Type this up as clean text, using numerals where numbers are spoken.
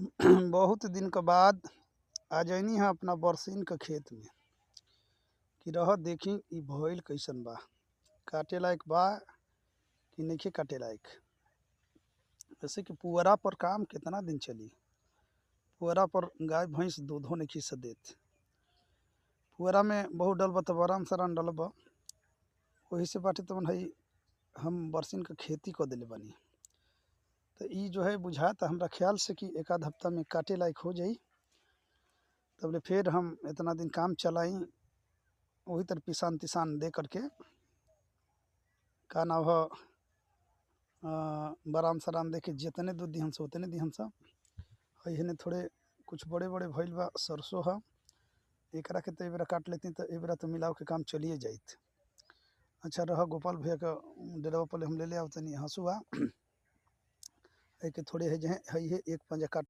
बहुत दिन क बाद आज अइनी ह अपना बरसीन क खेत में कि रह देखी इ भइल कइसन बा, काटे लायक बा कि नइखे काटे लायक। जैसे कि पुअरा पर काम केतना दिन चली, पुअरा पर गाय भैंस दूधो नइखे स देत। पुअरा में बहुत डलबा तब आराम से आराम डलबा, ओही से बाटे तवन हई हम बरसीन क खेती क देले बानी। त इ जो है बुझाता हमरा ख्याल से कि एक आध हफ्ता में काटे लायक हो जाई। तबले फिर हम एतना दिन काम चलाई ओही तरह पिसान तिसान दे करके का नाव ह बाराम सराम दे के जितने दूध दिहन स उतने दिहन स। एहने थोड़े कुछ बड़े-बड़े भइल बा सरसों ह, एकरा के त एबेरा काट लेती त एबेरा त मिलाव के काम चलिए जाइत। अच्छा रह गोपाल भैया क डेरवा पर ले हम लेले आवतनी हसुआ। एके थोड़े है जे हई है एक पंजा काट।